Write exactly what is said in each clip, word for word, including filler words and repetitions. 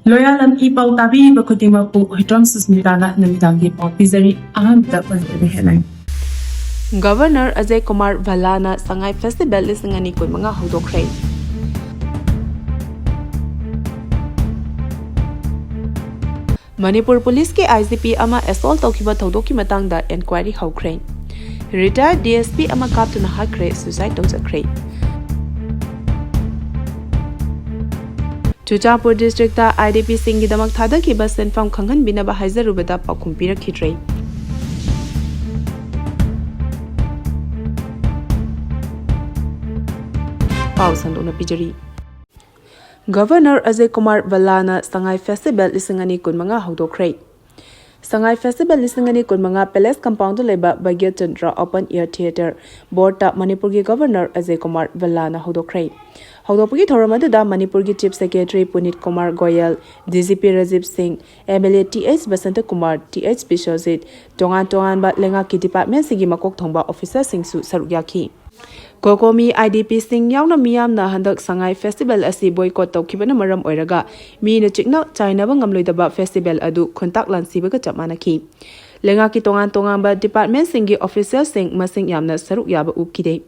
ꯂꯣꯌꯥꯂꯝ E ꯄꯥꯎ ꯇꯥꯕꯤꯔꯤꯕ ꯈꯨꯗꯤꯡꯃꯛꯄꯨ ꯍꯨꯏꯗ꯭ꯔꯣꯝ ꯁꯨꯁꯃꯤꯇꯥꯅ ꯅꯨꯃꯤꯗꯥꯡꯒꯤ ꯄꯥꯎ ꯄꯤꯖꯔꯤ꯫ ꯑꯍꯥꯟꯕꯗ ꯄꯟꯖꯕ ꯍꯦꯠꯂꯥꯏꯟ꯫ ꯒꯕꯔꯅꯔ ꯑꯖꯌ ꯀꯨꯃꯥꯔ ꯚꯜꯂꯥꯅ ꯁꯉꯥꯏ ꯐꯦꯁꯇꯤꯚꯦꯜ ꯂꯤꯁꯤꯡ ꯑꯅꯤ ꯀꯨꯟꯃꯉꯥ ꯍꯧꯗꯣꯛꯈ꯭ꯔꯦ꯫ ꯃꯅꯤꯄꯨꯔ ꯄꯨꯂꯤꯁꯀꯤ ꯑꯥꯏ ꯖꯤ ꯄꯤ ꯑꯃ ꯑꯦꯁꯣꯜ ꯇꯧꯈꯤꯕ ꯊꯧꯗꯣꯛꯀꯤ ꯃꯇꯥꯡꯗ ꯏꯟꯀ꯭ꯋꯥꯏꯔꯤ ꯍꯧꯈ꯭ꯔꯦ꯫ ꯔꯤꯇꯥꯌꯔ ꯗꯤ ꯑꯦꯁ ꯄꯤ ꯑꯃ ꯀꯥꯞꯇꯨꯅ ꯍꯥꯠꯈ꯭ꯔꯦ, ꯁꯨꯏꯁꯥꯏꯗ ꯇꯧꯖꯈ꯭ꯔꯦ꯫ ꯆꯨꯔꯆꯥꯟꯄꯨꯔ ꯗꯤꯁꯇ꯭ꯔꯤꯛꯇ ꯑꯥꯏ ꯗꯤ ꯄꯤꯁꯤꯡꯒꯤꯗꯃꯛ ꯊꯥꯗꯈꯤꯕ ꯁꯦꯟꯐꯝ ꯈꯪꯍꯟꯕꯤꯅꯕ ꯍꯥꯏꯖꯔꯨꯕꯗ ꯄꯥꯎꯈꯨꯝ ꯄꯤꯔꯛꯈꯤꯗ꯭ꯔꯦ꯫ ꯄꯥꯎ ꯁꯟꯗꯣꯛꯅ ꯄꯤꯖꯔꯤ꯫ ꯒꯕꯔꯅꯔ ꯑꯖꯌ ꯀꯨꯃꯥꯔ ꯚꯜꯂꯥꯅ ꯁꯉꯥꯏ ꯐꯦꯁꯇꯤꯚꯦꯜ ꯂꯤꯁꯤꯡ ꯑꯅꯤ ꯀꯨꯟꯃꯉꯥ ꯍꯧꯗꯣꯛꯈ꯭ꯔꯦ꯫ ꯁꯉꯥꯏ ꯐꯦꯁꯇꯤꯚꯦꯜ ꯂꯤꯁꯤꯡ ꯑꯅꯤ ꯀꯨꯟꯃꯉꯥ ꯄꯦꯂꯦꯁ ꯀꯝꯄꯥꯎꯟꯗ ꯂꯩꯕ ꯚꯥꯒ꯭ꯌꯆꯟꯗ꯭ꯔ ꯑꯣꯄꯟ ꯑꯦꯌꯔ ꯊꯤꯌꯦꯇꯔ ꯕꯣꯔꯗꯇ ꯃꯅꯤꯄꯨꯔꯒꯤ ꯒꯕꯔꯅꯔ ꯑꯖꯌ ꯀꯨꯃꯥꯔ ꯚꯜꯂꯥꯅ ꯍꯧꯗꯣꯛꯈ꯭ꯔꯦ꯫ ꯍꯧꯗꯣꯛꯄꯒꯤ ꯊꯧꯔꯝ ꯑꯗꯨꯗ ꯃꯅꯤꯄꯨꯔꯒꯤ chief secretary Puneet Kumar Goyal, D G P Rajiv Singh, M L A T H Basanta Kumar, T H Biswajit, ꯇꯣꯉꯥꯟ ꯇꯣꯉꯥꯟꯕ ꯂꯩꯉꯥꯛꯀꯤ ꯗꯤꯄꯥꯔꯠꯃꯦꯟꯁꯤꯡꯒꯤ ꯃꯀꯣꯛ ꯊꯣꯡꯕ ꯑꯣꯐꯤꯁꯔꯁꯤꯡꯁꯨ ꯁꯔꯨꯛ ꯌꯥꯈꯤ꯫ ꯀꯣꯀꯣꯃꯤ ꯑꯥꯏ ꯗꯤ ꯄꯤꯁꯤꯡ ꯌꯥꯎꯅ ꯃꯤꯌꯥꯝꯅ ꯍꯟꯗꯛ ꯁꯉꯥꯏ ꯐꯦꯁꯇꯤꯚꯦꯜ ꯑꯁꯤ ꯕꯣꯏꯀꯣꯠ ꯇꯧꯈꯤꯕꯅ ꯃꯔꯝ ꯑꯣꯏꯔꯒ ꯃꯤꯅ ꯆꯤꯛꯅ ꯆꯥꯏꯅꯕ ꯉꯝꯂꯣꯏꯗꯕ ꯐꯦꯁꯇꯤꯚꯦꯜ ꯑꯗꯨ ꯈꯨꯟꯇꯥꯛ ꯂꯥꯟꯁꯤꯕꯒ ꯆꯞ ꯃꯥꯟꯅꯈꯤ꯫ ꯂꯩꯉꯥꯛꯀꯤ ꯇꯣꯉꯥꯟ ꯇꯣꯉꯥꯟꯕ ꯗꯤꯄꯥꯔꯠꯃꯦꯟꯁꯤꯡꯒꯤ ꯑꯣꯐꯤꯁꯤꯌꯦꯜꯁꯤꯡ ꯃꯁꯤꯡ ꯌꯥꯝꯅ ꯁꯔꯨꯛ ꯌꯥꯕ ꯎꯈꯤꯗꯦ꯫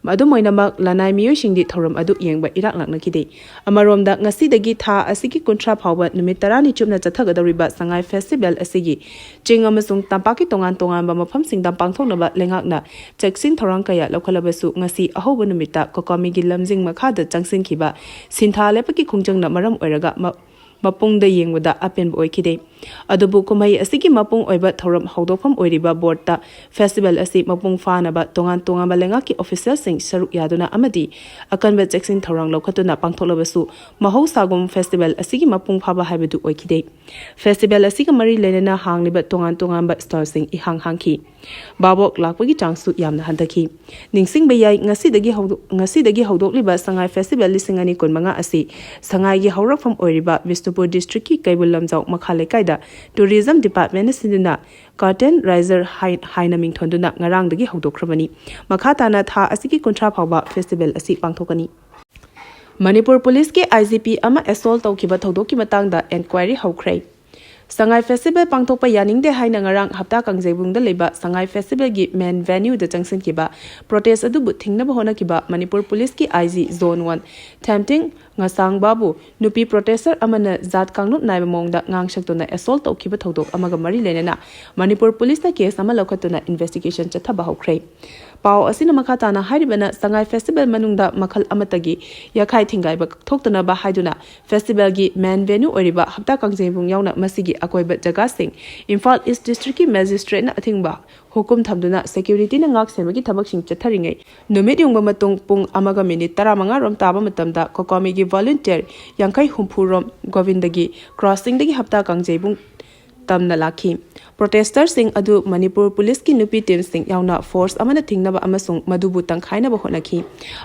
ꯑꯗꯨꯝ ꯑꯣꯏꯅꯃꯛ, ꯂꯅꯥꯏ ꯃꯤꯑꯣꯏꯁꯤꯡꯗꯤ ꯊꯧꯔꯝ ꯑꯗꯨ ꯌꯦꯡꯕ ꯏꯔꯥꯛ ꯂꯥꯛꯅꯈꯤꯗꯦ꯫ ꯑꯃꯔꯣꯝꯗ, ꯉꯁꯤꯗꯒꯤ ꯊꯥ ꯑꯁꯤꯒꯤ ꯀꯨꯟꯊ꯭ꯔꯥ ꯐꯥꯎꯕ ꯅꯨꯃꯤꯠ ꯇꯔꯥꯅꯤ ꯆꯨꯞꯅ ꯆꯠꯊꯒꯗꯧꯔꯤꯕ ꯁꯉꯥꯏ ꯐꯦꯁꯇꯤꯚꯦꯜ ꯑꯁꯤꯒꯤ ꯆꯤꯡ ꯑꯃꯁꯨꯡ ꯇꯝꯄꯥꯛꯀꯤ ꯇꯣꯉꯥꯟ ꯇꯣꯉꯥꯟꯕ ꯃꯐꯝꯁꯤꯡꯗ ꯄꯥꯡꯊꯣꯛꯅꯕ ꯂꯩꯉꯥꯛꯅ ꯆꯦꯛꯁꯤꯟ ꯊꯧꯔꯥꯡ ꯀꯌꯥ ꯂꯧꯈꯠꯂꯕꯁꯨ, ꯉꯁꯤ ꯑꯍꯧꯕ ꯅꯨꯃꯤꯠꯇ ꯀꯣꯀꯣꯃꯤꯒꯤ ꯂꯝꯖꯤꯡ ꯃꯈꯥꯗ ꯆꯪꯁꯤꯟꯈꯤꯕ ꯁꯤꯟꯊꯥ ꯂꯦꯞꯄꯒꯤ ꯈꯣꯡꯖꯪꯅ ꯃꯔꯝ ꯑꯣꯏꯔꯒ ꯃ-, ꯃꯄꯨꯡꯗ ꯌꯦꯡꯕꯗ ꯑꯄꯦꯟꯕ ꯑꯣꯏꯈꯤꯗꯦ꯫ ꯑꯗꯨꯕꯨ ꯀꯨꯝꯍꯩ ꯑꯁꯤꯒꯤ ꯃꯄꯨꯡ ꯑꯣꯏꯕ ꯊꯧꯔꯝ ꯍꯧꯗꯣꯛꯐꯝ ꯑꯣꯏꯔꯤꯕ ꯕꯣꯔꯗꯇ ꯐꯦꯁꯇꯤꯚꯦꯜ ꯑꯁꯤ ꯃꯄꯨꯡ ꯐꯥꯅꯕ ꯇꯣꯉꯥꯟ ꯇꯣꯉꯥꯟꯕ ꯂꯩꯉꯥꯛꯀꯤ ꯑꯣꯐꯤꯁꯤꯌꯦꯜꯁꯤꯡ ꯁꯔꯨꯛ ꯌꯥꯗꯨꯅ ꯑꯃꯗꯤ ꯑꯀꯟꯕ ꯆꯦꯛꯁꯤꯟ ꯊꯧꯔꯥꯡ ꯂꯧꯈꯠꯇꯨꯅ ꯄꯥꯡꯊꯣꯛꯂꯕꯁꯨ, ꯃꯍꯧꯁꯥꯒꯨꯝ ꯐꯦꯁꯇꯤꯚꯦꯜ ꯑꯁꯤꯒꯤ ꯃꯄꯨꯡ ꯐꯥꯕ ꯍꯥꯏꯕꯗꯨ ꯑꯣꯏꯈꯤꯗꯦ꯫ ꯐꯦꯁꯇꯤꯚꯦꯜ ꯑꯁꯤꯒ ꯃꯔꯤ ꯂꯩꯅꯅ ꯍꯥꯡꯂꯤꯕ ꯇꯣꯉꯥꯟ ꯇꯣꯉꯥꯟꯕ ꯁ꯭ꯇꯣꯜꯁꯤꯡ ꯏꯍꯥꯡ ꯍꯥꯡꯈꯤ꯫ ꯚꯥꯕꯣꯛ ꯂꯥꯛꯄꯒꯤ ꯆꯥꯡꯁꯨ ꯌꯥꯝꯅ ꯍꯟꯊꯈꯤ꯫ ꯅꯤꯡꯁꯤꯡꯕ ꯌꯥꯏ, ꯉꯁꯤꯗꯒꯤ ꯍꯧꯗꯣꯛ-, ꯉꯁꯤꯗꯒꯤ ꯍꯧꯗꯣꯛꯂꯤꯕ ꯁꯉꯥꯏ ꯐꯦꯁꯇꯤꯚꯦꯜ ꯂꯤꯁꯤꯡ ꯑꯅꯤ ꯀꯨꯟꯃꯉꯥ ꯑꯁꯤ ꯁꯉꯥꯏꯒꯤ ꯍꯧꯔꯛꯐꯝ ꯑꯣꯏꯔꯤꯕ ꯕꯤꯁꯅꯨꯄꯨꯔ ꯗꯤꯁꯇ꯭ꯔꯤꯛꯀꯤ ꯀꯩꯕꯨꯜ ꯂꯝꯖꯥꯎ ꯃꯈꯥ ꯂꯩꯀꯥꯏꯗ ꯇꯨꯔꯤꯖꯝ ꯗꯤꯄꯥꯔꯠꯃꯦꯟꯅ ꯁꯤꯟꯗꯨꯅ ꯀꯥꯔꯇꯦꯟ ꯔꯥꯏꯖꯔ ꯍꯥꯏ-, ꯍꯥꯏꯅ ꯃꯤꯡꯊꯣꯟꯗꯨꯅ ꯉꯔꯥꯡꯗꯒꯤ ꯍꯧꯗꯣꯛꯈ꯭ꯔꯕꯅꯤ꯫ ꯃꯈꯥ ꯇꯥꯅ ꯊꯥ ꯑꯁꯤꯒꯤ ꯀꯨꯟꯊ꯭ꯔꯥ ꯐꯥꯎꯕ ꯐꯦꯁꯇꯤꯚꯦꯜ ꯑꯁꯤ ꯄꯥꯡꯊꯣꯛꯀꯅꯤ꯫ ꯃꯅꯤꯄꯨꯔ ꯄꯨꯂꯤꯁꯀꯤ ꯑꯥꯏ ꯖꯤ ꯄꯤ ꯑꯃ ꯑꯦꯁꯣꯜ ꯇꯧꯈꯤꯕ ꯊꯧꯗꯣꯛꯀꯤ ꯃꯇꯥꯡꯗ ꯏꯟꯀ꯭ꯋꯥꯏꯔꯤ ꯍꯧꯈ꯭ꯔꯦ꯫ ꯁꯉꯥꯏ ꯐꯦꯁꯇꯤꯚꯦꯜ ꯄꯥꯡꯊꯣꯛꯄ ꯌꯥꯅꯤꯡꯗꯦ ꯍꯥꯏꯅ ꯉꯔꯥꯡ ꯍꯞꯇꯥ ꯀꯥꯡꯖꯩꯕꯨꯡꯗ ꯂꯩꯕ ꯁꯉꯥꯏ ꯐꯦꯁꯇꯤꯚꯦꯜꯒꯤ ꯃꯦꯟ ꯚꯦꯅ꯭ꯌꯨꯗ ꯆꯪꯁꯤꯟꯈꯤꯕ ꯄ꯭ꯔꯣꯇꯦꯁ ꯑꯗꯨꯕꯨ ꯊꯤꯡꯅꯕ ꯍꯣꯠꯅꯈꯤꯕ ꯃꯅꯤꯄꯨꯔ ꯄꯨꯂꯤꯁꯀꯤ ꯑꯥꯏ ꯖꯤ ꯖꯣꯟ ꯋꯥꯟ ꯊꯦꯝꯇꯤꯡ ꯉꯁꯥꯡꯕꯥꯕꯨ ꯅꯨꯄꯤ ꯄ꯭ꯔꯣꯇꯦꯁꯇꯔ ꯑꯃꯅ ꯖꯥꯠ ꯀꯥꯡꯂꯨꯞ ꯅꯥꯏꯕ ꯃꯑꯣꯡꯗ ꯉꯥꯡꯁꯛꯇꯨꯅ ꯑꯦꯁꯣꯜ ꯇꯧꯈꯤꯕ ꯊꯧꯗꯣꯛ ꯑꯃꯒ ꯃꯔꯤ ꯂꯩꯅꯅ ꯃꯅꯤꯄꯨꯔ ꯄꯨꯂꯤꯁꯅ ꯀꯦꯁ ꯑꯃ ꯂꯧꯈꯠꯇꯨꯅ ꯏꯟꯚꯦꯁꯇꯤꯒꯦꯁꯟ ꯆꯠꯊꯕ ꯍꯧꯈ꯭ꯔꯦ꯫ ꯄꯥꯎ ꯑꯁꯤꯅ ꯃꯈꯥ ꯇꯥꯅ ꯍꯥꯏꯔꯤꯕꯅ ꯁꯉꯥꯏ ꯐꯦꯁꯇꯤꯚꯦꯜ ꯃꯅꯨꯡꯗ ꯃꯈꯜ ꯑꯃꯠꯇꯒꯤ ꯌꯥꯈꯥꯏ ꯊꯤꯡꯒꯥꯏꯕ ꯊꯣꯛꯇꯅꯕ ꯍꯥꯏꯗꯨꯅ ꯐꯦꯁꯇꯤꯚꯦꯜꯒꯤ ꯃꯦꯟ ꯚꯦꯅ꯭ꯌꯨ ꯑꯣꯏꯔꯤꯕ ꯍꯞꯇꯥ ꯀꯥꯡꯖꯩꯕꯨꯡ ꯌꯥꯎꯅ ꯃꯁꯤꯒꯤ ꯑꯀꯣꯏꯕ ꯖꯒꯥꯁꯤꯡ ꯏꯝꯐꯥꯜ ꯏꯁ ꯗꯤꯁꯇ꯭ꯔꯤꯛꯀꯤ ꯃꯦꯖꯤꯁꯇ꯭ꯔꯦꯠꯅ ꯑꯊꯤꯡꯕ ꯍꯨꯀꯨꯝ ꯊꯝꯗꯨꯅ ꯁꯦꯀ꯭ꯌꯨꯔꯤꯇꯤꯅ ꯉꯥꯛ ꯁꯦꯟꯕꯒꯤ ꯊꯕꯛꯁꯤꯡ ꯆꯠꯊꯔꯤꯉꯩ ꯅꯨꯃꯤꯠ ꯌꯨꯡꯕ ꯃꯇꯨꯡ ꯄꯨꯡ ꯑꯃꯒ ꯃꯤꯅꯤꯠ ꯇꯔꯥꯃꯉꯥ ꯔꯣꯝ ꯇꯥꯕ ꯃꯇꯝꯗ ꯀꯣꯀꯣꯃꯤꯒꯤ ꯚꯣꯂꯨꯟꯇꯤꯌꯔ ꯌꯥꯡꯈꯩ ꯍꯨꯝꯐꯨ ꯔꯣꯝ ꯒꯣꯕꯤꯟꯗꯒꯤ ꯀ꯭ꯔꯣꯁꯤꯡꯗꯒꯤ ꯍꯞꯇꯥ ꯀꯥꯡꯖꯩꯕꯨꯡ ꯇꯝꯅ ꯂꯥꯛꯈꯤ꯫ ꯄ꯭ꯔꯣꯇꯦꯁꯇꯔꯁꯤꯡ ꯑꯗꯨ ꯃꯅꯤꯄꯨꯔ ꯄꯨꯂꯤꯁꯀꯤ ꯅꯨꯄꯤ ꯇꯤꯝꯁꯤꯡ ꯌꯥꯎꯅ ꯐꯣꯔꯁ ꯑꯃꯅ ꯊꯤꯡꯅꯕ ꯑꯃꯁꯨꯡ ꯃꯗꯨꯕꯨ ꯇꯪꯈꯥꯏꯅꯕ ꯍꯣꯠꯅꯈꯤ꯫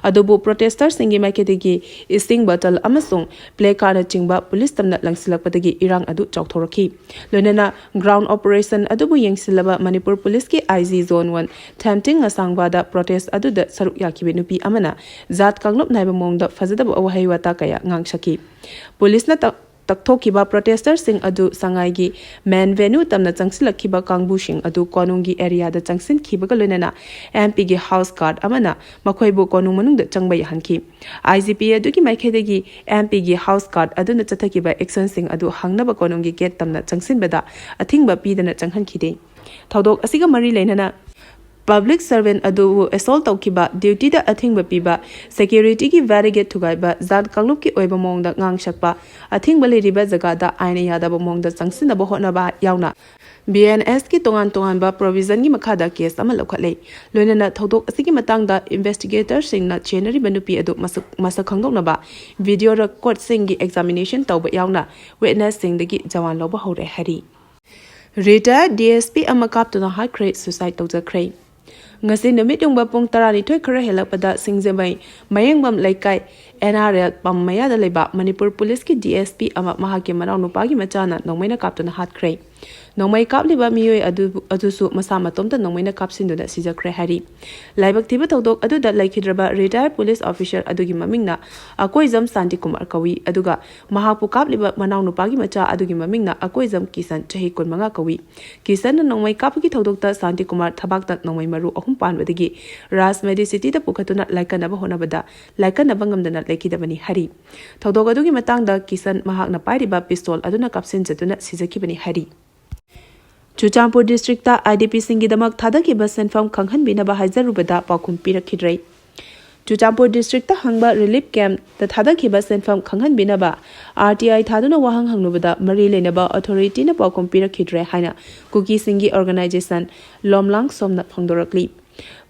ꯑꯗꯨꯕꯨ ꯄ꯭ꯔꯣꯇꯦꯁꯇꯔꯁꯤꯡꯒꯤ ꯃꯥꯏꯀꯩꯗꯒꯤ ꯏꯁꯤꯡ ꯕꯣꯇꯜ ꯑꯃꯁꯨꯡ ꯄ꯭ꯂꯦ ꯀꯥꯔꯗꯅꯆꯤꯡꯕ ꯄꯨꯂꯤꯁ ꯇꯝꯅ ꯂꯪꯁꯤꯜꯂꯛꯄꯗꯒꯤ ꯏꯔꯥꯡ ꯑꯗꯨ ꯆꯥꯎꯊꯣꯔꯛꯈꯤ꯫ ꯂꯣꯏꯅꯅ ꯒ꯭ꯔꯥꯎꯟ ꯑꯣꯄꯔꯦꯁꯟ ꯑꯗꯨꯕꯨ ꯌꯦꯡꯁꯤꯜꯂꯕ ꯃꯅꯤꯄꯨꯔ ꯄꯨꯂꯤꯁꯀꯤ ꯑꯥꯏ ꯖꯤ ꯖꯣꯟ ꯋꯥꯟ ꯊꯦꯝꯇꯤꯡ ꯑꯁꯥꯡꯕꯗ ꯄ꯭ꯔꯣꯇꯦꯁ ꯑꯗꯨꯗ ꯁꯔꯨꯛ ꯌꯥꯈꯤꯕ ꯅꯨꯄꯤ ꯑꯃꯅ ꯖꯥꯠ ꯀꯥꯡꯂꯨꯞ ꯅꯥꯏꯕ ꯃꯑꯣꯡꯗ ꯐꯖꯗꯕ ꯋꯥꯍꯩ ꯋꯥꯇꯥ ꯀꯌꯥ ꯉꯥꯡꯁꯛꯈꯤ꯫ ꯄꯨꯂꯤꯁꯅ ꯇ- ꯇꯛꯊꯣꯛꯈꯤꯕ ꯄ꯭ꯔꯣꯇꯦꯁꯇꯔꯁꯤꯡ ꯑꯗꯨ ꯁꯉꯥꯏꯒꯤ ꯃꯦꯟ ꯚꯦꯅ꯭ꯌꯨ ꯇꯝꯅ ꯆꯪꯁꯤꯜꯂꯛꯈꯤꯕ ꯀꯥꯡꯕꯨꯁꯤꯡ ꯑꯗꯨ ꯀꯣꯅꯨꯡꯒꯤ ꯑꯦꯔꯤꯌꯥꯗ ꯆꯪꯁꯤꯟꯈꯤꯕꯒ ꯂꯣꯏꯅꯅ ꯑꯦꯝ ꯄꯤꯒꯤ ꯍꯥꯎꯁ ꯒꯥꯔꯗ ꯑꯃꯅ ꯃꯈꯣꯏꯕꯨ ꯀꯣꯅꯨꯡ ꯃꯅꯨꯡꯗ ꯆꯪꯕ ꯌꯥꯍꯟꯈꯤ꯫ ꯑꯥꯏ ꯖꯤ ꯄꯤ ꯑꯗꯨꯒꯤ ꯃꯥꯏꯀꯩꯗꯒꯤ ꯑꯦꯝ ꯄꯤꯒꯤ ꯍꯥꯎꯁ ꯒꯥꯔꯗ ꯑꯗꯨꯅ ꯆꯠꯊꯈꯤꯕ ꯑꯦꯛꯁꯟꯁꯤꯡ ꯑꯗꯨ ꯍꯪꯅꯕ ꯀꯣꯅꯨꯡꯒꯤ ꯒꯦꯠ ꯇꯝꯅ ꯆꯪꯁꯤꯟꯕꯗ ꯑꯊꯤꯡꯕ ꯄꯤꯗꯅ ꯆꯪꯍꯟꯈꯤꯗꯦ꯫ ꯊꯧꯗꯣꯛ ꯑꯁꯤꯒ ꯃꯔꯤ ꯂꯩꯅꯅ ꯄꯕ꯭ꯂꯤꯛ ꯁꯔꯚꯦꯟ ꯑꯗꯨꯕꯨ ꯑꯦꯁꯣꯜ ꯇꯧꯈꯤꯕ, ꯗ꯭ꯌꯨꯇꯤꯗ ꯑꯊꯤꯡꯕ ꯄꯤꯕ, ꯁꯦꯀ꯭ꯌꯨꯔꯤꯇꯤꯒꯤ ꯕꯦꯔꯤꯒꯦꯠ ꯊꯨꯒꯥꯏꯕ, ꯖꯥꯠ ꯀꯥꯡꯂꯨꯞꯀꯤ ꯑꯣꯏꯕ ꯃꯑꯣꯡꯗ ꯉꯥꯡꯁꯛꯄ, ꯑꯊꯤꯡꯕ ꯂꯩꯔꯤꯕ ꯖꯒꯥꯗ ꯑꯥꯏꯟꯅ ꯌꯥꯗꯕ ꯃꯑꯣꯡꯗ ꯆꯪꯁꯤꯟꯅꯕ ꯍꯣꯠꯅꯕ ꯌꯥꯎꯅ ꯕꯤ ꯑꯦꯟ ꯑꯦꯁꯀꯤ ꯇꯣꯉꯥꯟ ꯇꯣꯉꯥꯟꯕ ꯄ꯭ꯔꯣꯚꯤꯖꯟꯒꯤ ꯃꯈꯥꯗ ꯀꯦꯁ ꯑꯃ ꯂꯧꯈꯠꯂꯦ꯫ ꯂꯣꯏꯅꯅ ꯊꯧꯗꯣꯛ ꯑꯁꯤꯒꯤ ꯃꯇꯥꯡꯗ ꯏꯟꯚꯦꯁꯇꯤꯒꯦꯇꯔꯁꯤꯡꯅ ꯆꯦꯟꯅꯔꯤꯕ ꯅꯨꯄꯤ ꯑꯗꯨ ꯃꯁꯛ ꯃꯁꯛ ꯈꯪꯗꯣꯛꯅꯕ ꯚꯤꯗꯤꯑꯣ ꯔꯦꯀꯣꯔꯗꯁꯤꯡꯒꯤ ꯑꯦꯛꯖꯥꯃꯤꯅꯦꯁꯟ ꯇꯧꯕ ꯌꯥꯎꯅ ꯋꯤꯠꯅꯦꯁꯁꯤꯡꯗꯒꯤ ꯆꯋꯥꯟ ꯂꯧꯕ ꯍꯧꯔꯦ ꯍꯥꯏꯔꯤ꯫ ꯔꯤꯇꯥꯌꯔ ꯗꯤ ꯑꯦꯁ ꯄꯤ ꯑꯃ ꯀꯥꯞꯇꯨꯅ ꯍꯥꯠꯈ꯭ꯔꯦ, ꯁꯨꯁꯥꯏꯗ ꯇꯧꯖꯈ꯭ꯔꯦ꯫ ꯉꯁꯤ ꯅꯨꯃꯤꯠ ꯌꯨꯡꯕ ꯄꯨꯡ ꯇꯔꯥꯅꯤꯊꯣꯏ ꯈꯔ ꯍꯦꯜꯂꯛꯄꯗ ꯁꯤꯡꯖꯃꯩ ꯃꯌꯦꯡꯕꯝ ꯂꯩꯀꯥꯏ ꯑꯦꯟ ꯑꯥꯔ ꯑꯦꯜ ꯄꯝ ꯃꯌꯥꯗ ꯂꯩꯕ ꯃꯅꯤꯄꯨꯔ ꯄꯨꯂꯤꯁꯀꯤ ꯗꯤ ꯑꯦꯁ ꯄꯤ ꯑꯃ ꯃꯍꯥꯛꯀꯤ ꯃꯅꯥꯎꯅꯨꯄꯥꯒꯤ ꯃꯆꯥꯅ ꯅꯣꯡꯃꯩꯅ ꯀꯥꯞꯇꯨꯅ ꯍꯥꯠꯈ꯭ꯔꯦ꯫ ꯅꯣꯡꯃꯩ ꯀꯥꯞꯂꯤꯕ ꯃꯤꯑꯣꯏ ꯑꯗꯨ ꯑꯗꯨꯁꯨ ꯃꯁꯥ ꯃꯇꯣꯝꯇ ꯅꯣꯡꯃꯩꯅ ꯀꯥꯞꯁꯤꯟꯗꯨꯅ ꯁꯤꯖꯈ꯭ꯔꯦ ꯍꯥꯏꯔꯤ꯫ ꯂꯥꯏꯕꯛ ꯊꯤꯕ ꯊꯧꯗꯣꯛ ꯑꯗꯨꯗ ꯂꯩꯈꯤꯗ꯭ꯔꯕ ꯔꯤꯇꯥꯌꯔ ꯄꯨꯂꯤꯁ ꯑꯣꯐꯤꯁꯔ ꯑꯗꯨꯒꯤ ꯃꯃꯤꯡꯅ ꯑꯀꯣꯏꯖꯝ ꯁꯥꯟꯇꯤꯀꯨꯃꯥꯔ ꯀꯧꯏ꯫ ꯑꯗꯨꯒ ꯃꯍꯥꯛꯄꯨ ꯀꯥꯞꯂꯤꯕ ꯃꯅꯥꯎꯅꯨꯄꯥꯒꯤ ꯃꯆꯥ ꯑꯗꯨꯒꯤ ꯃꯃꯤꯡꯅ ꯑꯀꯣꯏꯖꯝ ꯀꯤꯁꯟ, ꯆꯍꯤ ꯀꯨꯟꯃꯉꯥ ꯀꯧꯏ꯫ ꯀꯤꯁꯟꯅ ꯅꯣꯡꯃꯩ ꯀꯥꯞꯄꯒꯤ ꯊꯧꯗꯣꯛꯇ ꯁꯥꯟꯇꯤꯀꯨꯃꯥꯔ ꯊꯕꯥꯛꯇ ꯅꯣꯡꯃꯩ ꯃꯔꯨ ꯑꯍꯨꯝ ꯄꯥꯟꯕꯗꯒꯤ ꯔꯥꯖ ꯃꯦꯗꯤꯁꯤꯇꯤꯗ ꯄꯨꯈꯠꯇꯨꯅ ꯂꯥꯏꯀꯠꯅꯕ ꯍꯣꯠꯅꯕꯗ ꯂꯥꯏꯀꯠꯅꯕ ꯉꯝꯗꯅ ꯂꯩꯈꯤꯗꯕꯅꯤ ꯍꯥꯏꯔꯤ꯫ ꯊꯧꯗꯣꯛ ꯑꯗꯨꯒꯤ ꯃꯇꯥꯡꯗ ꯀꯤꯁꯟ ꯃꯍꯥꯛꯅ ꯄꯥꯏꯔꯤꯕ ꯄꯤꯁꯇꯣꯜ ꯑꯗꯨꯅ ꯀꯥꯞꯁꯤꯟꯖꯗꯨꯅ ꯁꯤꯖꯈꯤꯕꯅꯤ ꯍꯥꯏꯔꯤ꯫ ꯆꯨꯔꯆꯥꯟꯄꯨꯔ ꯗꯤꯁꯇ꯭ꯔꯤꯛꯇ ꯑꯥꯏ ꯗꯤ ꯄꯤꯁꯤꯡꯒꯤꯗꯃꯛ ꯊꯥꯗꯈꯤꯕ ꯁꯦꯟꯐꯝ ꯈꯪꯍꯟꯕꯤꯅꯕ ꯍꯥꯏꯖꯔꯨꯕꯗ ꯄꯥꯎꯈꯨꯝ ꯄꯤꯔꯛꯈꯤꯗ꯭ꯔꯦ꯫ ꯆꯨꯔꯆꯥꯟꯄꯨꯔ ꯗꯤꯁꯇ꯭ꯔꯤꯛꯇ ꯍꯥꯡꯕ ꯔꯤꯂꯤꯐ ꯀꯦꯝꯞꯇ ꯊꯥꯗꯈꯤꯕ ꯁꯦꯟꯐꯝ ꯈꯪꯍꯟꯕꯤꯅꯕ ꯑꯥꯔ ꯇꯤ ꯑꯥꯏ ꯊꯥꯗꯨꯅ ꯋꯥꯍꯪ ꯍꯪꯂꯨꯕꯗ ꯃꯔꯤ ꯂꯩꯅꯕ ꯑꯣꯊꯣꯔꯤꯇꯤꯅ ꯄꯥꯎꯈꯨꯝ ꯄꯤꯔꯛꯈꯤꯗ꯭ꯔꯦ ꯍꯥꯏꯅ ꯀꯨꯀꯤꯁꯤꯡꯒꯤ ꯑꯣꯔꯒꯅꯥꯏꯖꯦꯁꯟ ꯂꯣꯝꯂꯥꯡ ꯁꯣꯝꯅ ꯐꯣꯡꯗꯣꯔꯛꯂꯤ꯫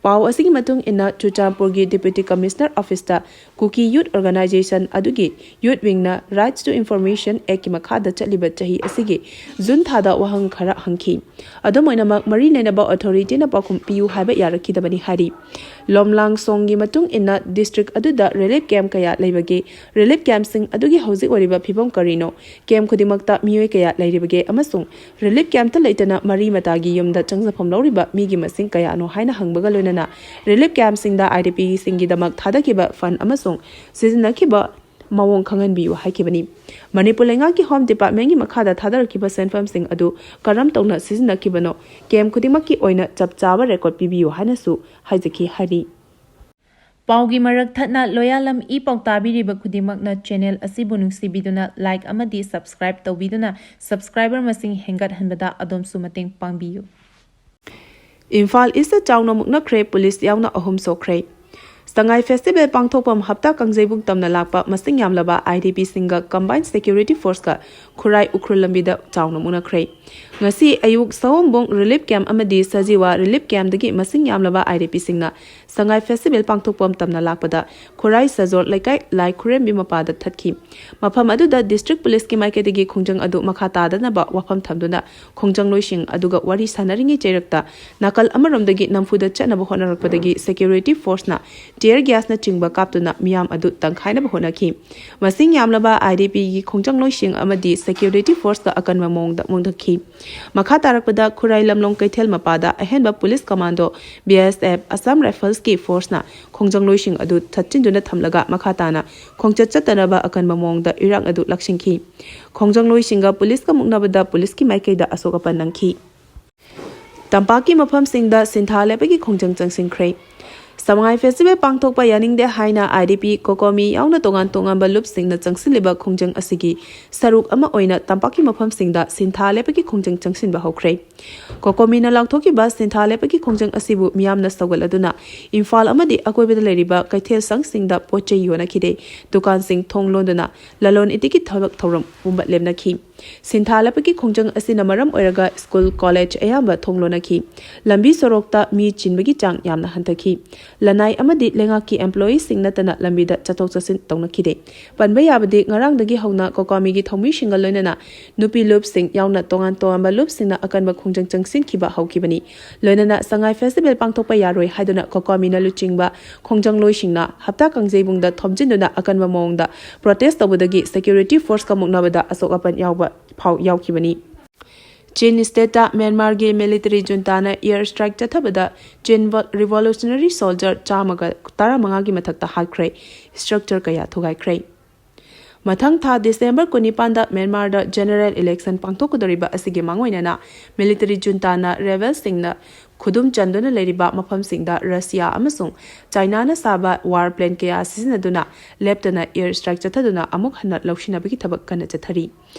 ꯄꯥꯎ ꯑꯁꯤꯒꯤ ꯃꯇꯨꯡ ꯏꯟꯅ ꯆꯨꯔꯆꯥꯟꯄꯨꯔꯒꯤ ꯗꯤꯄ꯭ꯌꯨꯇꯤ ꯀꯃꯤꯁꯅꯔ ꯑꯣꯐꯤꯁꯇ ꯀꯨꯀꯤ ꯌꯨꯠ ꯑꯣꯔꯒꯅꯥꯏꯖꯦꯁꯟ ꯑꯗꯨꯒꯤ ꯌꯨꯠ ꯋꯤꯡꯅ ꯔꯥꯏꯠꯁ ꯇꯨ ꯏꯟꯐꯣꯔꯃꯦꯁꯟ ꯑꯦꯛꯀꯤ ꯃꯈꯥꯗ ꯆꯠꯂꯤꯕ ꯆꯍꯤ ꯑꯁꯤꯒꯤ ꯖꯨꯟ ꯊꯥꯗ ꯋꯥꯍꯪ ꯈꯔ ꯍꯪꯈꯤ꯫ ꯑꯗꯨꯝ ꯑꯣꯏꯅꯃꯛ, ꯃꯔꯤ ꯂꯩꯅꯕ ꯑꯣꯊꯣꯔꯤꯇꯤꯅ ꯄꯥꯎꯈꯨꯝ ꯄꯤꯌꯨ ꯍꯥꯏꯕ ꯌꯥꯔꯛꯈꯤꯗꯕꯅꯤ ꯍꯥꯏꯔꯤ꯫ ꯂꯣꯝꯂꯥꯡ ꯁꯣꯡꯒꯤ ꯃꯇꯨꯡ ꯏꯟꯅ, ꯗꯤꯁꯇ꯭ꯔꯤꯛ ꯑꯗꯨꯗ ꯔꯤꯂꯤꯐ ꯀꯦꯝꯞ ꯀꯌꯥ ꯂꯩꯕꯒꯦ? ꯔꯤꯂꯤꯐ ꯀꯦꯝꯞꯁꯤꯡ ꯑꯗꯨꯒꯤ ꯍꯧꯖꯤꯛ ꯑꯣꯏꯔꯤꯕ ꯐꯤꯕꯝ ꯀꯔꯤꯅꯣ? ꯀꯦꯝꯞ ꯈꯨꯗꯤꯡꯃꯛꯇ ꯃꯤꯑꯣꯏ ꯀꯌꯥ ꯂꯩꯔꯤꯕꯒꯦ? ꯑꯃꯁꯨꯡ ꯔꯤꯂꯤꯐ ꯀꯦꯝꯞꯇ ꯂꯩꯇꯅ ꯃꯔꯤ ꯃꯇꯥꯒꯤ ꯌꯨꯝꯗ ꯆꯪꯖꯐꯝ ꯂꯧꯔꯤꯕ ꯃꯤꯒꯤ ꯃꯁꯤꯡ ꯀꯌꯥꯅꯣ ꯍꯥꯏꯅ ꯍꯪꯕꯒ ꯂꯣꯏꯅꯅ ꯔꯤꯂꯤꯐ ꯀꯦꯝꯞꯁꯤꯡꯗ ꯑꯥꯏ ꯗꯤ ꯄꯤꯁꯤꯡꯒꯤꯗꯃꯛ ꯊꯥꯗꯈꯤꯕ ꯐꯟ ꯑꯃꯁꯨꯡ ꯁꯤꯖꯤꯟꯅꯈꯤꯕ ꯃꯑꯣꯡ ꯈꯪꯍꯟꯕꯤꯌꯨ ꯍꯥꯏꯈꯤꯕꯅꯤ꯫ ꯃꯅꯤꯄꯨꯔ ꯂꯩꯉꯥꯛꯀꯤ ꯍꯣꯝ ꯗꯤꯄꯥꯔꯠꯃꯦꯟꯒꯤ ꯃꯈꯥꯗ ꯊꯥꯗꯔꯛꯈꯤꯕ ꯁꯦꯟꯐꯝꯁꯤꯡ ꯑꯗꯨ ꯀꯔꯝ ꯇꯧꯅ ꯁꯤꯖꯤꯟꯅꯈꯤꯕꯅꯣ, ꯀꯦꯝꯞ ꯈꯨꯗꯤꯡꯃꯛꯀꯤ ꯑꯣꯏꯅ ꯆꯞ ꯆꯥꯕ ꯔꯦꯀꯣꯔꯗ ꯄꯤꯕꯤꯌꯨ ꯍꯥꯏꯅꯁꯨ ꯍꯥꯏꯖꯈꯤ ꯍꯥꯏꯔꯤ꯫ ꯄꯥꯎꯒꯤ ꯃꯔꯛ ꯊꯠꯅ ꯂꯣꯌꯥꯂꯝ ꯏ ꯄꯥꯎ ꯇꯥꯕꯤꯔꯤꯕ ꯈꯨꯗꯤꯡꯃꯛꯅ ꯆꯦꯅꯦꯜ ꯑꯁꯤꯕꯨ ꯅꯨꯡꯁꯤꯕꯤꯗꯨꯅ ꯂꯥꯏꯛ ꯑꯃꯗꯤ ꯁꯕꯁꯀ꯭ꯔꯥꯏꯕ ꯇꯧꯕꯤꯗꯨꯅ ꯁꯕꯁꯀ꯭ꯔꯥꯏꯕꯔ ꯃꯁꯤꯡ ꯍꯦꯟꯒꯠꯍꯟꯕꯗ ꯑꯗꯣꯝꯁꯨ ꯃꯇꯦꯡ ꯄꯥꯡꯕꯤꯌꯨ꯫ ꯏꯝꯐꯥꯜ ꯏꯁꯇ ꯆꯥꯎꯅ ꯃꯨꯛꯅꯈ꯭ꯔꯦ ꯄꯨꯂꯤꯁ ꯌꯥꯎꯅ ꯑꯍꯨꯝ ꯁꯣꯛꯈ꯭ꯔꯦ꯫ ꯁꯉꯥꯏ ꯐꯦꯁꯇꯤꯚꯦꯜ ꯄꯥꯡꯊꯣꯛꯐꯝ ꯍꯞꯇꯥ ꯀꯥꯡꯖꯩꯕꯨꯡ ꯇꯝꯅ ꯂꯥꯛꯄ ꯃꯁꯤꯡ ꯌꯥꯝꯂꯕ ꯑꯥꯏ ꯗꯤ ꯄꯤꯁꯤꯡꯒ ꯀꯝꯕꯥꯏꯟ ꯁꯦꯀ꯭ꯌꯨꯔꯤꯇꯤ ꯐꯣꯔꯁꯀ ꯈꯨꯔꯥꯏ ꯎꯈ꯭ꯔꯨꯜ ꯂꯝꯕꯤꯗ ꯆꯥꯎꯅ ꯃꯨꯛꯅꯈ꯭ꯔꯦ꯫ ꯉꯁꯤ ꯑꯌꯨꯛ ꯁꯑꯣꯝꯕꯨꯡ ꯔꯤꯂꯤꯐ ꯀꯦꯝꯞ ꯑꯃꯗꯤ ꯁꯖꯤꯋꯥ ꯔꯤꯂꯤꯐ ꯀꯦꯝꯞꯇꯒꯤ ꯃꯁꯤꯡ ꯌꯥꯝꯂꯕ ꯑꯥꯏ ꯗꯤ ꯄꯤꯁꯤꯡꯅ ꯁꯉꯥꯏ ꯐꯦꯁꯇꯤꯚꯦꯜ ꯄꯥꯡꯊꯣꯛꯄ ꯃꯇꯝꯗ ꯂꯥꯛꯄꯗ ꯈꯨꯔꯥꯏ ꯁꯖꯣꯔ ꯂꯩꯀꯥꯏ ꯂꯥꯏ ꯈꯨꯔꯦꯝꯕꯤ ꯃꯄꯥꯗ ꯊꯠꯈꯤ꯫ ꯃꯐꯝ ꯑꯗꯨꯗ ꯗꯤꯁꯇ꯭ꯔꯤꯛ ꯄꯨꯂꯤꯁꯀꯤ ꯃꯥꯏꯀꯩꯗꯒꯤ ꯈꯣꯡꯖꯪ ꯑꯗꯨ ꯃꯈꯥ ꯇꯥꯗꯅꯕ ꯋꯥꯐꯝ ꯊꯝꯗꯨꯅ ꯈꯣꯡꯖꯪꯂꯣꯏꯁꯤꯡ ꯑꯗꯨꯒ ꯋꯥꯔꯤ ꯁꯥꯟꯅꯔꯤꯉꯩ ꯆꯩꯔꯛꯇ ꯅꯥꯀꯜ ꯑꯃꯔꯣꯝꯗꯒꯤ ꯅꯝꯐꯨꯗ ꯆꯠꯅꯕ ꯍꯣꯠꯅꯔꯛꯄꯗꯒꯤ ꯁꯦꯀ꯭ꯌꯨꯔꯤꯇꯤ ꯐꯣꯔꯁꯅ ꯇꯤꯌꯔ ꯒ꯭ꯌꯥꯁꯅꯆꯤꯡꯕ ꯀꯥꯞꯇꯨꯅ ꯃꯤꯌꯥꯝ ꯑꯗꯨ ꯇꯪꯈꯥꯏꯅꯕ ꯍꯣꯠꯅꯈꯤ꯫ ꯃꯁꯤꯡ ꯌꯥꯝꯂꯕ ꯑꯥꯏ ꯗꯤ ꯄꯤꯒꯤ ꯈꯣꯡꯖꯪꯂꯣꯏꯁꯤꯡ ꯑꯃꯗꯤ ꯁꯦꯀ꯭ꯌꯨꯔꯤꯇꯤ ꯐꯣꯔꯁꯀ ꯑꯀꯟꯕ ꯃꯑꯣꯡꯗ ꯃꯨꯛꯅꯈꯤ꯫ ꯃꯈꯥ ꯇꯥꯔꯛꯄꯗ ꯈꯨꯔꯥꯏ ꯂꯝꯂꯣꯡ ꯀꯩꯊꯦꯜ ꯃꯄꯥꯗ ꯑꯍꯦꯟꯕ ꯄꯨꯂꯤꯁ ꯀꯃꯥꯟꯗꯣ, ꯕꯤ ꯑꯦꯁ ꯑꯦꯐ, ꯑꯁꯥꯝ ꯔꯥꯏꯐꯜꯁꯀꯤ ꯐꯣꯔꯁꯅ ꯈꯣꯡꯖꯪꯂꯣꯏꯁꯤꯡ ꯑꯗꯨ ꯊꯠꯆꯤꯟꯗꯨꯅ ꯊꯝꯂꯒ ꯃꯈꯥ ꯇꯥꯅ ꯈꯣꯡꯆꯠ ꯆꯠꯇꯅꯕ ꯑꯀꯟꯕ ꯃꯑꯣꯡꯗ ꯏꯔꯥꯡ ꯑꯗꯨ ꯂꯥꯛꯁꯤꯟꯈꯤ꯫ ꯈꯣꯡꯖꯪꯂꯣꯏꯁꯤꯡꯒ ꯄꯨꯂꯤꯁꯀ ꯃꯨꯛꯅꯕꯗ ꯄꯨꯂꯤꯁꯀꯤ ꯃꯥꯏꯀꯩꯗ ꯑꯁꯣꯛ ꯑꯄꯟ ꯅꯪꯈꯤ꯫ ꯇꯝꯄꯥꯛꯀꯤ ꯃꯐꯝꯁꯤꯡꯗ ꯁꯤꯟꯊꯥ ꯂꯦꯞꯄꯒꯤ ꯈꯣꯡꯖꯪ ꯆꯪꯁꯤꯟꯈ꯭ꯔꯦ꯫ ꯁꯉꯥꯏ ꯐꯦꯁꯇꯤꯚꯦꯜ ꯄꯥꯡꯊꯣꯛꯄ ꯌꯥꯅꯤꯡꯗꯦ ꯍꯥꯏꯅ ꯑꯥꯏ ꯗꯤ ꯄꯤ, ꯀꯣꯀꯣꯃꯤ ꯌꯥꯎꯅ ꯇꯣꯉꯥꯟ ꯇꯣꯉꯥꯟꯕ ꯂꯨꯞꯁꯤꯡꯅ ꯆꯪꯁꯤꯜꯂꯤꯕ ꯈꯣꯡꯖꯪ ꯑꯁꯤꯒꯤ ꯁꯔꯨꯛ ꯑꯃ ꯑꯣꯏꯅ ꯇꯝꯄꯥꯛꯀꯤ ꯃꯐꯝꯁꯤꯡꯗ ꯁꯤꯟꯊꯥ ꯂꯦꯞꯄꯒꯤ ꯈꯣꯡꯖꯪ ꯆꯪꯁꯤꯟꯕ ꯍꯧꯈ꯭ꯔꯦ꯫ ꯀꯣꯀꯣꯃꯤꯅ ꯂꯥꯎꯊꯣꯛꯈꯤꯕ ꯁꯤꯟꯊꯥ ꯂꯦꯞꯄꯒꯤ ꯈꯣꯡꯖꯪ ꯑꯁꯤꯕꯨ ꯃꯤꯌꯥꯝꯅ ꯁꯧꯒꯠꯂꯗꯨꯅ ꯏꯝꯐꯥꯜ ꯑꯃꯗꯤ ꯑꯀꯣꯏꯕꯗ ꯂꯩꯔꯤꯕ ꯀꯩꯊꯦꯜ ꯁꯪꯁꯤꯡꯗ ꯄꯣꯠ ꯆꯩ ꯌꯣꯟꯅꯈꯤꯗꯦ꯫ ꯗꯨꯀꯥꯟꯁꯤꯡ ꯊꯣꯡ ꯂꯣꯟꯗꯨꯅ ꯂꯂꯣꯟ ꯏꯇꯤꯛꯀꯤ ꯊꯕꯛ ꯊꯧꯔꯝ ꯄꯨꯝꯕ ꯂꯦꯞꯅꯈꯤ꯫ ꯁꯤꯟꯊꯥ ꯂꯦꯞꯄꯒꯤ ꯈꯣꯡꯖꯪ ꯑꯁꯤꯅ ꯃꯔꯝ ꯑꯣꯏꯔꯒ ꯁ꯭ꯀꯨꯜ, ꯀꯣꯂꯦꯖ ꯑꯌꯥꯝꯕ ꯊꯣꯡ ꯂꯣꯟꯅꯈꯤ꯫ ꯂꯝꯕꯤ ꯁꯣꯔꯣꯛꯇ ꯃꯤ ꯆꯤꯟꯕꯒꯤ ꯆꯥꯡ ꯌꯥꯝꯅ ꯍꯟꯊꯈꯤ꯫ ꯂꯅꯥꯏ ꯑꯃꯗꯤ ꯂꯩꯉꯥꯛꯀꯤ ꯑꯦꯝꯄ꯭ꯂꯣꯌꯤꯁꯤꯡ ꯅꯠꯇꯅ ꯂꯝꯕꯤꯗ ꯆꯠꯊꯣꯛ ꯆꯠꯁꯤꯟ ꯇꯧꯅꯈꯤꯗꯦ꯫ ꯄꯟꯕ ꯌꯥꯕꯗꯤ, ꯉꯔꯥꯡꯗꯒꯤ ꯍꯧꯅ ꯀꯣꯀꯥꯃꯤꯒꯤ ꯊꯧꯃꯤꯁꯤꯡꯒ ꯂꯣꯏꯅꯅ ꯅꯨꯄꯤ ꯂꯨꯞꯁꯤꯡ ꯌꯥꯎꯅ ꯇꯣꯉꯥꯟ ꯇꯣꯉꯥꯟꯕ ꯂꯨꯞꯁꯤꯡꯅ ꯑꯀꯟꯕ ꯈꯣꯡꯖꯪ ꯆꯪꯁꯤꯟꯈꯤꯕ ꯍꯧꯈꯤꯕꯅꯤ꯫ ꯂꯣꯏꯅꯅ ꯁꯉꯥꯏ ꯐꯦꯁꯇꯤꯚꯦꯜ ꯄꯥꯡꯊꯣꯛꯄ ꯌꯥꯔꯣꯏ ꯍꯥꯏꯗꯨꯅ ꯀꯣꯀꯥꯃꯤꯅ ꯂꯨꯆꯤꯡꯕ ꯈꯣꯡꯖꯪꯂꯣꯏꯁꯤꯡꯅ ꯍꯞꯇꯥ ꯀꯥꯡꯖꯩꯕꯨꯡꯗ ꯊꯣꯝꯖꯤꯟꯗꯨꯅ ꯑꯀꯟꯕ ꯃꯑꯣꯡꯗ ꯄ꯭ꯔꯣꯇꯦꯁ ꯇꯧꯕꯗꯒꯤ ꯁꯦꯀ꯭ꯌꯨꯔꯤꯇꯤ ꯐꯣꯔꯁꯀ ꯃꯨꯛꯅꯕꯗ ꯑꯁꯣꯛ ꯑꯄꯟ ꯌꯥꯎꯕ ꯐꯥꯎ ꯌꯥꯎꯈꯤꯕꯅꯤ꯫ ꯆꯤꯟ ꯁ꯭ꯇꯦꯠꯇ ꯃ꯭ꯌꯥꯟꯃꯥꯔꯒꯤ ꯃꯤꯂꯤꯇꯔꯤ ꯖꯨꯟꯇꯥꯅ ꯑꯦꯌꯔ ꯁ꯭ꯇ꯭ꯔꯥꯏꯛ ꯆꯠꯊꯕꯗ ꯆꯤꯟ ꯔꯤꯚꯣꯂꯨꯁꯅꯔꯤ ꯁꯣꯜꯖꯔ ꯆꯥꯝꯃꯒ ꯇꯔꯥꯃꯉꯥꯒꯤ ꯃꯊꯛꯇ ꯍꯥꯠꯈ꯭ꯔꯦ꯫ ꯁ꯭ꯇ꯭ꯔꯛꯆꯔ ꯀꯌꯥ ꯊꯨꯒꯥꯏꯈ꯭ꯔꯦ꯫ ꯃꯊꯪ ꯊꯥ ꯗꯤꯁꯦꯝꯕꯔ ꯀꯨꯟꯅꯤꯄꯥꯟꯗ ꯃ꯭ꯌꯥꯟꯃꯥꯔꯗ ꯖꯦꯅꯔꯦꯜ ꯏꯂꯦꯛꯁꯟ ꯄꯥꯡꯊꯣꯛꯀꯗꯧꯔꯤꯕ ꯑꯁꯤꯒꯤ ꯃꯥꯡꯑꯣꯏꯅꯅ ꯃꯤꯂꯤꯇꯔꯤ ꯖꯨꯟꯇꯥꯅ ꯔꯦꯕꯦꯜꯁꯤꯡꯅ ꯈꯨꯗꯨꯝ ꯆꯟꯗꯨꯅ ꯂꯩꯔꯤꯕ ꯃꯐꯝꯁꯤꯡꯗ ꯔꯁꯤꯌꯥ ꯑꯃꯁꯨꯡ ꯆꯥꯏꯅꯥꯅ ꯁꯥꯕ ꯋꯥꯔ ꯄ꯭ꯂꯦꯟ ꯀꯌꯥ ꯁꯤꯖꯤꯟꯅꯗꯨꯅ ꯂꯦꯞꯇꯅ ꯑꯦꯌꯔ ꯁ꯭ꯇ꯭ꯔꯥꯏꯛ ꯆꯠꯊꯗꯨꯅ ꯑꯃꯨꯛ ꯍꯟꯅ ꯂꯧꯁꯤꯟꯅꯕꯒꯤ ꯊꯕꯛ ꯀꯟꯅ ꯆꯠꯊꯔꯤ꯫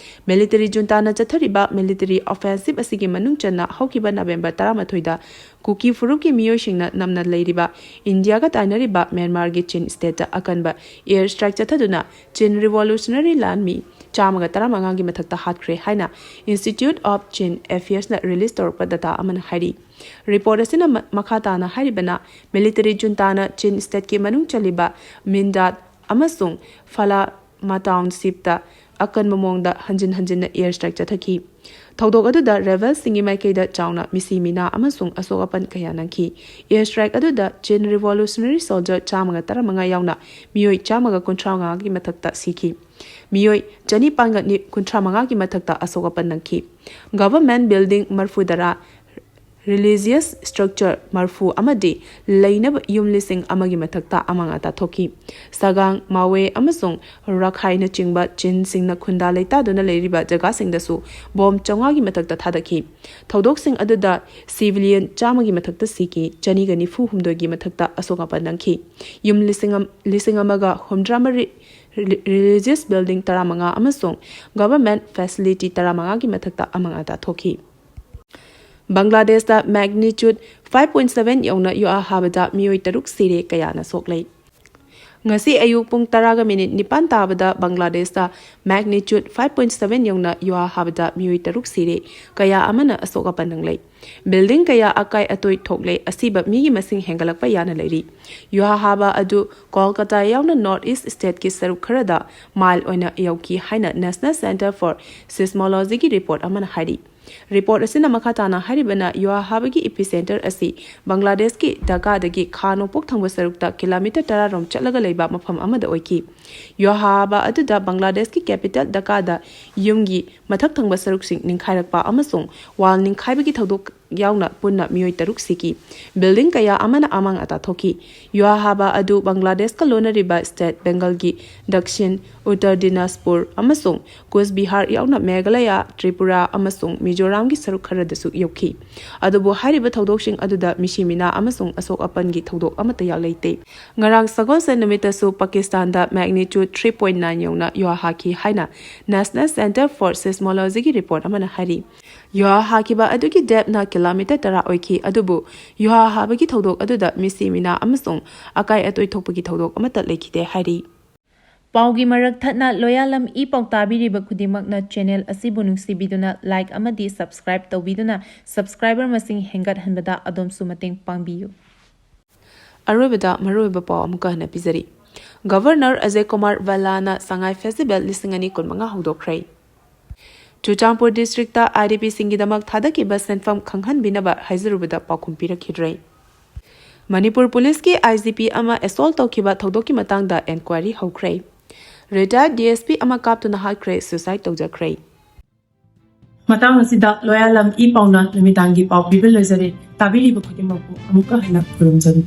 ꯃꯤꯂꯤꯇꯔꯤ ꯖꯨꯟꯇꯥꯅ ꯆꯠꯊꯔꯤꯕ ꯃꯤꯂꯤꯇꯔꯤ ꯑꯣꯐꯦꯟꯁꯤꯞ ꯑꯁꯤꯒꯤ ꯃꯅꯨꯡ ꯆꯟꯅ ꯍꯧꯈꯤꯕ ꯅꯕꯦꯝꯕꯔ ꯇꯔꯥꯃꯥꯊꯣꯏꯗ ꯀꯨꯀꯤ ꯐꯨꯔꯨꯞꯀꯤ ꯃꯤꯑꯣꯏꯁꯤꯡꯅ ꯅꯝꯅ ꯂꯩꯔꯤꯕ ꯏꯟꯗꯤꯌꯥꯒ ꯇꯥꯏꯅꯔꯤꯕ ꯃ꯭ꯌꯥꯟꯃꯥꯔꯒꯤ ꯆꯤꯟ ꯁ꯭ꯇꯦꯠꯇ ꯑꯀꯟꯕ ꯑꯦꯌꯔ ꯁ꯭ꯇ꯭ꯔꯥꯏꯛ ꯆꯠꯊꯗꯨꯅ ꯆꯤꯟ ꯔꯤꯚꯣꯂꯨꯁꯅꯔꯤ ꯂꯥꯟꯃꯤ ꯆꯥꯝꯃꯒ ꯇꯔꯥꯃꯉꯥꯒꯤ ꯃꯊꯛꯇ ꯍꯥꯠꯈ꯭ꯔꯦ ꯍꯥꯏꯅ Institute of Chin Affairsꯅ release ꯇꯧꯔꯛꯄ data ꯑꯃꯅ ꯍꯥꯏꯔꯤ꯫ Report ꯑꯁꯤꯅ ꯃ-, ꯃꯈꯥ ꯇꯥꯅ ꯍꯥꯏꯔꯤꯕꯅ, military juntaꯅ Chin stateꯀꯤ ꯃꯅꯨꯡ ꯆꯜꯂꯤꯕ Mindat ꯑꯃꯁꯨꯡ Phalama townshipꯇ ꯑꯀꯟꯕ ꯃꯑꯣꯡꯗ ꯍꯟꯖꯤꯟ ꯍꯟꯖꯤꯟꯅ air strike ꯆꯠꯊꯈꯤ꯫ ꯊꯧꯗꯣꯛ ꯑꯗꯨꯗ rebelꯁꯤꯡꯒꯤ ꯃꯥꯏꯀꯩꯗ ꯆꯥꯎꯅ ꯃꯤꯁꯤ ꯃꯤꯅꯥ ꯑꯃꯁꯨꯡ ꯑꯁꯣꯛ ꯑꯄꯟ ꯀꯌꯥ ꯅꯪꯈꯤ꯫ Air strike ꯑꯗꯨꯗ Chin revolutionary soldier ꯆꯥꯝꯃꯒ ꯇꯔꯥꯃꯉꯥ ꯌꯥꯎꯅ ꯃꯤꯑꯣꯏ ꯆꯥꯝꯃꯒ ꯀꯨꯟꯊ꯭ꯔꯥꯃꯉꯥꯒꯤ ꯃꯊꯛꯇ ꯁꯤꯈꯤ꯫ ꯃꯤꯑꯣꯏ ꯆꯅꯤꯄꯥꯟꯒ ꯀꯨꯟꯊ꯭ꯔꯥꯃꯉꯥꯒꯤ ꯃꯊꯛꯇ ꯑꯁꯣꯛ ꯑꯄꯟ ꯅꯪꯈꯤ꯫ Government building ꯃꯔꯐꯨ ꯇꯔꯥ, religious structure ꯃꯔꯐꯨ ꯑꯃꯗꯤ ꯂꯩꯅꯕ ꯌꯨꯝ ꯂꯤꯁꯤꯡ ꯑꯃꯒꯤ ꯃꯊꯛꯇ ꯑꯃꯥꯡ ꯑꯇꯥ ꯊꯣꯛꯈꯤ꯫ ꯁꯒꯥꯡ, ꯃꯥꯋꯦ ꯑꯃꯁꯨꯡ ꯔꯥꯈꯥꯏꯅꯆꯤꯡꯕ ꯆꯤꯟꯁꯤꯡꯅ ꯈꯨꯟꯗꯥ ꯂꯩꯇꯥꯗꯨꯅ ꯂꯩꯔꯤꯕ ꯖꯒꯥꯁꯤꯡꯗꯁꯨ bomb ꯆꯥꯝꯃꯉꯥꯒꯤ ꯃꯊꯛꯇ ꯊꯥꯗꯈꯤ꯫ ꯊꯧꯗꯣꯛꯁꯤꯡ ꯑꯗꯨꯗ civilian ꯆꯥꯝꯃꯒꯤ ꯃꯊꯛꯇ ꯁꯤꯈꯤ, ꯆꯅꯤꯒ ꯅꯤꯐꯨ ꯍꯨꯝꯗꯣꯏꯒꯤ ꯃꯊꯛꯇ ꯑꯁꯣꯛ ꯑꯄꯟ ꯅꯪꯈꯤ꯫ ꯌꯨꯝ ꯂꯤꯁꯤꯡ ꯑꯃ, ꯂꯤꯁꯤꯡ ꯑꯃꯒ ꯍꯨꯝꯗ꯭ꯔꯥ ꯃꯔꯤ, re-, religious building ꯇꯔꯥꯃꯉꯥ ꯑꯃꯁꯨꯡ government facility ꯇꯔꯥꯃꯉꯥꯒꯤ ꯃꯊꯛꯇ ꯑꯃꯥꯡ ꯑꯇꯥ ꯊꯣꯛꯈꯤ꯫ ꯕꯪꯒ꯭ꯂꯥꯗꯦꯁꯇ magnitude five point seven ꯌꯧꯅ ꯌꯨꯍꯥ ꯍꯥꯕꯗ ꯃꯤꯑꯣꯏ ꯇꯔꯨꯛ ꯁꯤꯔꯦ, ꯀꯌꯥꯅ ꯁꯣꯛꯂꯦ꯫ ꯉꯁꯤ ꯑꯌꯨꯛ ꯄꯨꯡ ꯇꯔꯥꯒ ꯃꯤꯅꯤꯠ ꯅꯤꯄꯥꯟ ꯇꯥꯕꯗ ꯕꯪꯒ꯭ꯂꯥꯗꯦꯁꯇ magnitude five point seven ꯌꯧꯅ ꯌꯨꯍꯥ ꯍꯥꯕꯗ ꯃꯤꯑꯣꯏ ꯇꯔꯨꯛ ꯁꯤꯔꯦ, ꯀꯌꯥ ꯑꯃꯅ ꯑꯁꯣꯛ ꯑꯄꯟ ꯅꯪꯂꯦ꯫ Building ꯀꯌꯥ ꯑꯀꯥꯏ ꯑꯇꯣꯏ ꯊꯣꯛꯂꯦ꯫ ꯑꯁꯤꯕ ꯃꯤꯒꯤ ꯃꯁꯤꯡ ꯍꯦꯟꯒꯠꯂꯛꯄ ꯌꯥꯅ ꯂꯩꯔꯤ꯫ ꯌꯨꯍꯥ ꯍꯥꯕ ꯑꯗꯨ ꯀꯣꯜꯀꯇꯥ ꯌꯥꯎꯅ North East stateꯀꯤ ꯁꯔꯨꯛ ꯈꯔꯗ mile ꯑꯣꯏꯅ ꯌꯧꯈꯤ ꯍꯥꯏꯅ National Centre for Seismologyꯒꯤ report ꯑꯃꯅ ꯍꯥꯏꯔꯤ꯫ Report ꯑꯁꯤꯅ ꯃꯈꯥ ꯇꯥꯅ ꯍꯥꯏꯔꯤꯕꯅ, ꯌꯨꯍꯥ ꯍꯥꯕꯒꯤ epicenter ꯑꯁꯤ ꯕꯪꯒ꯭ꯂꯥꯗꯦꯁꯀꯤ ꯙꯥꯀꯥꯗꯒꯤ ꯈꯥ ꯅꯣꯡꯄꯣꯛ ꯊꯪꯕ ꯁꯔꯨꯛꯇ kilometre ꯇꯔꯥ ꯔꯣꯝ ꯆꯠꯂꯒ ꯂꯩꯕ ꯃꯐꯝ ꯑꯃꯗ ꯑꯣꯏꯈꯤ꯫ ꯌꯨꯍꯥ ꯍꯥꯕ ꯑꯗꯨꯗ ꯕꯪꯒ꯭ꯂꯥꯗꯦꯁꯀꯤ capital ꯙꯥꯀꯥꯗ ꯌꯨꯝꯒꯤ ꯃꯊꯛ ꯊꯪꯕ ꯁꯔꯨꯛꯁꯤꯡ ꯅꯤꯡꯈꯥꯏꯔꯛꯄ ꯑꯃꯁꯨꯡ wall ꯅꯤꯡꯈꯥꯏꯕꯒꯤ ꯊꯧꯗꯣꯛ ꯌꯥꯎꯅ ꯄꯨꯟꯅ ꯃꯤꯑꯣꯏ ꯇꯔꯨꯛ ꯁꯤꯈꯤ꯫ Building ꯀꯌꯥ ꯑꯃꯅ ꯑꯃꯥꯡ ꯑꯇꯥ ꯊꯣꯛꯈꯤ꯫ ꯌꯨꯍꯥ ꯍꯥꯕ ꯑꯗꯨ ꯕꯪꯒ꯭ꯂꯥꯗꯦꯁꯀ ꯂꯣꯟꯅꯔꯤꯕ state ꯕꯦꯡꯒꯜꯒꯤ ꯗꯛꯁꯤꯟ, ꯎꯠꯇꯔ ꯗꯤꯅꯥꯖꯄꯨꯔ ꯑꯃꯁꯨꯡ ꯀꯨꯆ ꯕꯤꯍꯥꯔ ꯌꯥꯎꯅ ꯃꯦꯘꯥꯂꯌꯥ, ꯇ꯭ꯔꯤꯄꯨꯔꯥ ꯑꯃꯁꯨꯡ ꯃꯤꯖꯣꯔꯥꯝꯒꯤ ꯁꯔꯨꯛ ꯈꯔꯗꯁꯨ ꯌꯧꯈꯤ꯫ ꯑꯗꯨꯕꯨ ꯍꯥꯏꯔꯤꯕ ꯊꯧꯗꯣꯛꯁꯤꯡ ꯑꯗꯨꯗ ꯃꯤꯁꯤ ꯃꯤꯅꯥ ꯑꯃꯁꯨꯡ ꯑꯁꯣꯛ ꯑꯄꯟꯒꯤ ꯊꯧꯗꯣꯛ ꯑꯃꯠꯇ ꯌꯥꯎ ꯂꯩꯇꯦ꯫ ꯉꯔꯥꯡ ꯁꯒꯣꯜꯁꯦꯟ ꯅꯨꯃꯤꯠꯇꯁꯨ ꯄꯥꯀꯤꯁꯇꯥꯟꯗ magnitude three point nine ꯌꯧꯅ ꯌꯨꯍꯥ ꯍꯥꯈꯤ ꯍꯥꯏꯅ National Centre for Seismologyꯒꯤ report ꯑꯃꯅ ꯍꯥꯏꯔꯤ꯫ ꯌꯨꯍꯥ ꯍꯥꯈꯤꯕ ꯑꯗꯨꯒꯤ depthꯅ kilometre ꯇꯔꯥ ꯑꯣꯏꯈꯤ, ꯑꯗꯨꯕꯨ ꯌꯨꯍꯥ ꯍꯥꯕꯒꯤ ꯊꯧꯗꯣꯛ ꯑꯗꯨꯗ ꯃꯤꯁꯤ ꯃꯤꯅꯥ ꯑꯃꯁꯨꯡ ꯑꯀꯥꯏ ꯑꯇꯣꯏ ꯊꯣꯛꯄꯒꯤ ꯊꯧꯗꯣꯛ ꯑꯃꯠꯇ ꯂꯩꯈꯤꯗꯦ ꯍꯥꯏꯔꯤ꯫ ꯄꯥꯎꯒꯤ ꯃꯔꯛ ꯊꯠꯅ ꯂꯣꯌꯥꯂꯝ ꯏ ꯄꯥꯎ ꯇꯥꯕꯤꯔꯤꯕ ꯈꯨꯗꯤꯡꯃꯛꯅ ꯆꯦꯅꯦꯜ ꯑꯁꯤꯕꯨ ꯅꯨꯡꯁꯤꯕꯤꯗꯨꯅ ꯂꯥꯏꯛ ꯑꯃꯗꯤ ꯁꯕꯁꯀ꯭ꯔꯥꯏꯕ ꯇꯧꯕꯤꯗꯨꯅ ꯁꯕꯁꯀ꯭ꯔꯥꯏꯕꯔ ꯃꯁꯤꯡ ꯍꯦꯟꯒꯠꯍꯟꯕꯗ ꯑꯗꯣꯝꯁꯨ ꯃꯇꯦꯡ ꯄꯥꯡꯕꯤꯌꯨ꯫ ꯑꯔꯣꯏꯕꯗ ꯃꯔꯨꯑꯣꯏꯕ ꯄꯥꯎ ꯑꯃꯨꯛꯀ ꯍꯟꯅ ꯄꯤꯖꯔꯤ꯫ ꯒꯕꯔꯅꯔ ꯑꯖꯌ ꯀꯨꯃꯥꯔ ꯚꯜꯂꯥꯅ ꯁꯉꯥꯏ ꯐꯦꯁꯇꯤꯚꯦꯜ ꯂꯤꯁꯤꯡ ꯑꯅꯤ ꯀꯨꯟꯃꯉꯥ ꯍꯧꯗꯣꯛꯈ꯭ꯔꯦ꯫ ꯆꯨꯔꯆꯥꯟꯄꯨꯔ ꯗꯤꯁꯇ꯭ꯔꯤꯛꯇ IDPꯁꯤꯡꯒꯤꯗꯃꯛ ꯊꯥꯗꯈꯤꯕ ꯁꯦꯟꯐꯝ ꯈꯪꯍꯟꯕꯤꯅꯕ ꯍꯥꯏꯖꯔꯨꯕꯗ ꯄꯥꯎꯈꯨꯝ ꯄꯤꯔꯛꯈꯤꯗ꯭ꯔꯦ꯫ ꯃꯅꯤꯄꯨꯔ ꯄꯨꯂꯤꯁꯀꯤ IGP ꯑꯃ ꯑꯦꯁꯣꯜ ꯇꯧꯈꯤꯕ ꯊꯧꯗꯣꯛꯀꯤ ꯃꯇꯥꯡꯗ ꯏꯟꯀ꯭ꯋꯥꯏꯔꯤ ꯍꯧꯈ꯭ꯔꯦ꯫ ꯔꯤꯇꯥꯌꯔ DSP ꯑꯃ ꯀꯥꯞꯇꯨꯅ ꯍꯥꯠꯈ꯭ꯔꯦ, ꯁꯨꯏꯁꯥꯏꯗ ꯇꯧꯖꯈ꯭ꯔꯦ꯫ ꯃꯇꯥꯡ ꯑꯁꯤꯗ ꯂꯣꯌꯥꯂꯝ ꯏ ꯄꯥꯎꯅ ꯅꯨꯃꯤꯗꯥꯡꯒꯤ ꯄꯥꯎ ꯄꯤꯕ ꯂꯣꯏꯖꯔꯦ꯫ ꯇꯥꯕꯤꯔꯤꯕ ꯈꯨꯗꯤꯡꯃꯛꯄꯨ ꯑꯃꯨꯛꯀ ꯍꯟꯅ ꯈꯨꯔꯨꯝꯖꯔꯤ꯫